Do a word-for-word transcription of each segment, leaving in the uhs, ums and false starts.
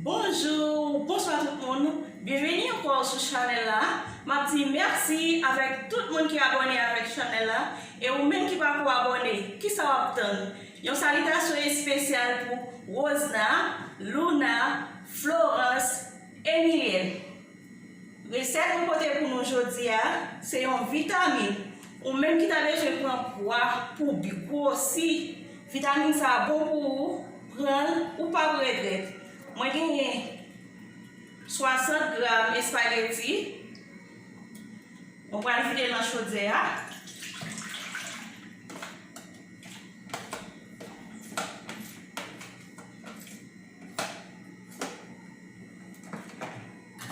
Bonjou, bonswa tout moun. Byenveni ankò sou chanèl la. M ap di mèsi avèk tout moun ki abòne avèk chanèl la. E ou menm ki pako abòne, kisa w ap tann? Yon salitasyon espesyal pou Rosna, Luna, Florence, Emilienne. Resèt mwen pote pou nou jodi a, se yon vitamin. Ou menm ki ta bezwen pran pwa pou bi gwosi, vitamin sa a bon pou ou, pran l, ou p ap regrèt. Mwen genyen swasant gram espageti. Mwen pral vide l nan chodyè a.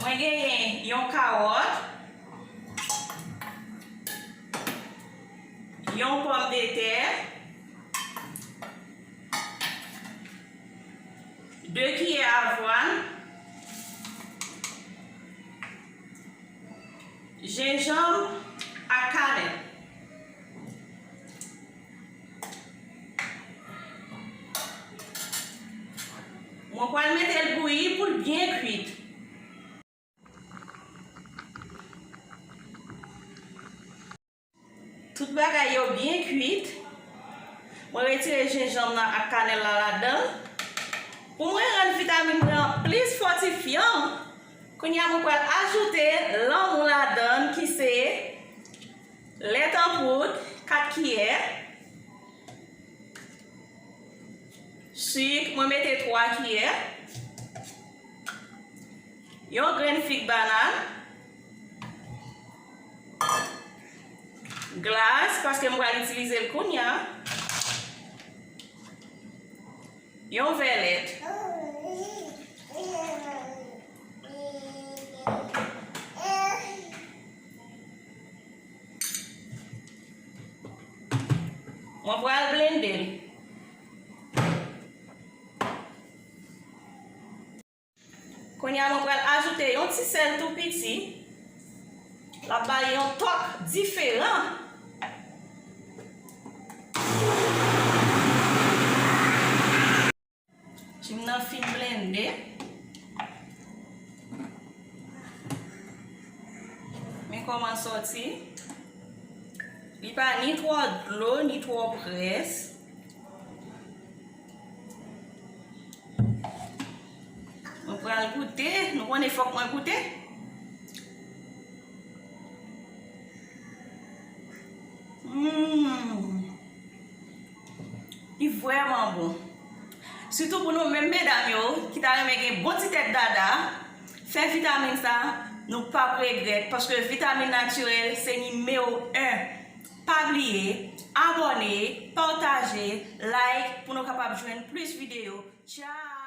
Mwen genyen yon kawòt, yon pòmdetè, de kiyè avwàn, jenjanm ak kanèl. Mwen pral mete l bouyi pou l byen kwit. Tout bagay yo byen kwit. Mwen retire jenjanm nan ak kanèl la ladan l. Pou mwen rann vitamin mwen an plis fòtifyan, kounye a mwen pral ajoute lanmou ladan l ki se lèt an poud, kat kiyè. Sik, mwen mete twa kiyè. Yon grenn fig banàn. Glas, paske m pral itilize l kounye a. Yon vè lèt. Mwen pral blende l. Kounye a, mwen pral ajoute yon ti sèl tou piti. L ap ba l yon tòk diferan. Jim nan fin blende. Men kòman l sòti. Li pa ni twò dlo, ni twò près. Mwen pral goute. Nou konnen fòk mwen goute. Mm. Li vrèman bon. Sitou pou nou menm medam yo ki ta renmen gen bon ti tèt dada, fè vitamin sa, nou p ap regrèt, paske vitamin natirèl se nimewo en. Pa bliye, abòne, pataje, like pou nou kapab jwenn plis videyo. Tchao!